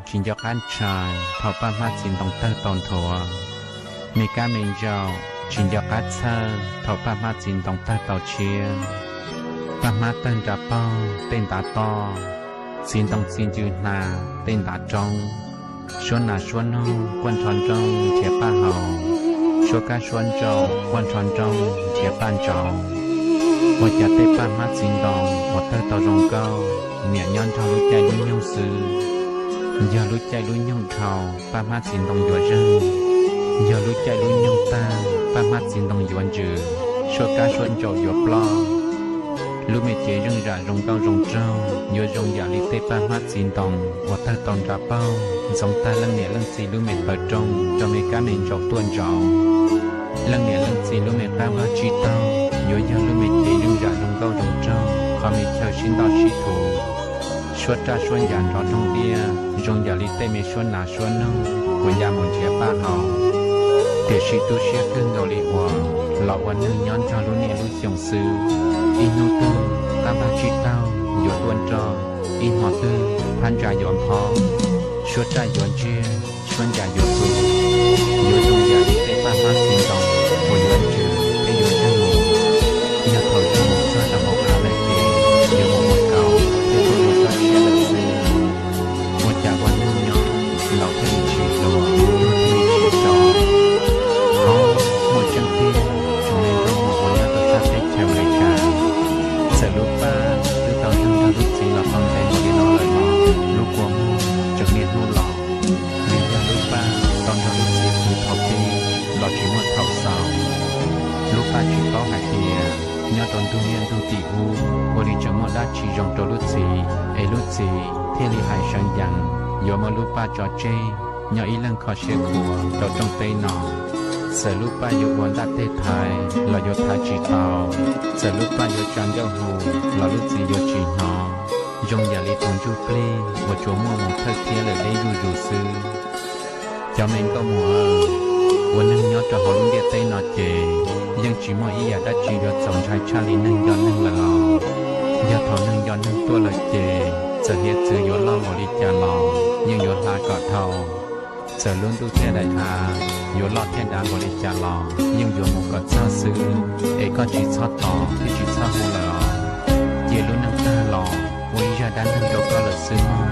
tsis nco qab ntshai thaum paj hmab txiv ntoo tawg tau nthuav. Me kab me ntsaum tsis nco qab txhawj thaum paj hmab txiv ntoo tawg tau tshiab. Paj hmab tawg nra paug tej ntav toj, txiv ntoo txi ncw hna tej ntav roob. Suab nas suab noog quaj nrho nrooj nrhiav paj haus, suab kab suab ntsaum quaj nrho nrooj nrhiav paj ntsauv. Ua cas tej paj hmab txiv ntoo uas tawg tau zoo nkauj niam nyob nrog lub caij lub nyoog xwb. Yog lub caij lub nyoog dhau, paj hmab txiv ntoo yuav zeeg. Yog lub caij lub nyoog tag, paj hmab txiv ntoo yuav ntsws, suab kab suab ntsaum yuav ploj. Lub me cev zeej zam zoo nkauj zoo nraug yuav zoo yam li tej paj hmab txiv ntoo uas tawg tau nra paug ntxoov tag leej niam leej txiv lub me taw rooj rau me kab me ntsaum tuaj ntsaum. Leej niam leej txiv lub me qab vaj tsib taug yuav yog lub me cev zeej zam zoo nkauj zoo nraug qhov me chaw sib ntoj sib thuv, suab raj suab ncav nrov nroog diaj zoo yam li tej me suab nas suab noog uas ya mus nrhiav paj haus. Tiam sis tu siab kawg nkaus li uas los ua neeg nyob nrog lub niaj lub xyoo xwb. Ib hnub twg qab vaj tsib taug yuav tuaj nroj, ib hmo twg phab ntsa yuav nphob, suab raj yuav ntsiag, suab ncav yuav tu, yuav zoo yam li tej paj hmab txiv ntoo uas yuav ntsws thiab yuav zeeg mus. Yog thaum zeeg mus txog rau hauv av lawm ces yuav mus ua kaus thiab tuaj ua txoj sia lawm xwb. Ua cas ua neeg nyob laus thiaj li tsis hluas, tuag thiaj li tsis tso. Hov, muaj tseeb tiag, tsoom me nkauj muam uas nyob rau sab teb chaws Amelikas, txawm lub paj twb tau nrog lub txiv los tau ntev npaum li no lawm los lub kua muag tseem niaj hnub los. Vim yog lub paj tau nrog lub txiv pw thaum pib los tsis muaj thaum xaus. Lub paj tsis paub hais tias nyob rau ntug niaj ntug tim ub ua li tseem muaj dab tsi zoo rau lub txiv es lub txiv thiaj li hais seev yees yuav muab lub paj tso tseg nyob ib leeg kho siab khuav rau rooj teb no. Txawm lub paj yuav ua ntaj teg thaiv los yuav thaiv tsis tau, txawm lub paj yuav tsa ncauj hu los lub txiv yuav tsis hnov, zoo yam li tus ntsuj plig uas tsuas muaj mus thawj thiab lawm deb zuj zus xwb. Cov me nkauj muam, ua neeg nyob rau hauv lub ntiaj teb no ces yeej tsis muaj ib yam dab tsi yuav txaus ntshai tshaj li neeg nco neeg lawm os. Yog thaum neeg nco neeg tuaj lawm ces txawm hiav txwv yuav loj npaum li cas los yeej yuav hla kom dhau. Txawm lub ntuj thiab daim av yuav loj thiab dav npaum li cas los yeej yuav mus kom txog xwb, es koj tsis txhob tos thiab tsis txhob hu lawm os. Cia lub neej tag los ua ib zaj dab neeg rau koj lawm xwb mog.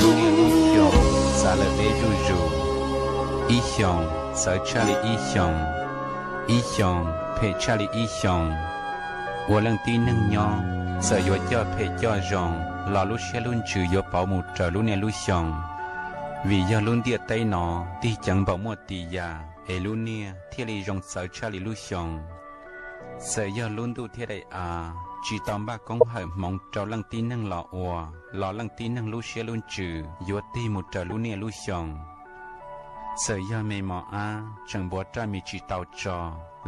Lub niaj lub xyoo xav lawm deb zuj zus, ib xyoos txawv tshaj li ib xyoos, ib xyoos phem tshaj li ib xyoos. Ua leej tib neeg nyob, txawm yuav coj phem coj zoo los lub siab lub ntsws yuav pauv mus raws lub niaj lub xyoo. Vim yog lub ntiaj teb no tig ceev npaum muaj tis yam es lub niaj thiaj li zoo txawv tshaj li lub xyoo. Txawm yog lub ntuj thiab daim av tsis tau npaj koob hawm hmoov rau leej tib neeg los ua, los leej tib neeg lub siab lub ntsws yuav tig mus raws lub niaj lub xyoo. Txawm yog me mos ab tseem npuav raj mis tsis tau tso,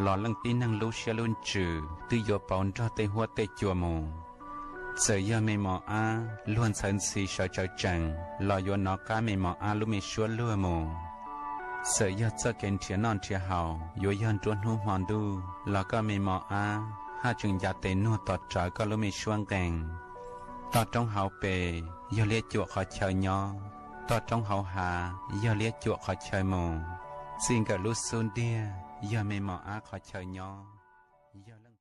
los leej tib neeg lub siab lub ntsws twb yuav pauv nrog tej huab tej cua mus. Txawm yog me mos ab luag ntxhawv ntxhi sawv tsawv tsees los yuav nov qab me mos ab lub me suab luag mus. Txawm yog txoj kev nrhiav noj nrhiav haus yuav yog nruab hnub hmo ntuj los koj me mos ab haj tseem ncav tes nuag tos rawv koj lub me suab nqees. Toj roob hauv pes yog liab cuam qhov chaw nyob, toj roob hauv hav yog liab cuam qhov chaw mus. Txij nkawm lub xub ntiag yog me mos ab qhov chaw nyob, yog leej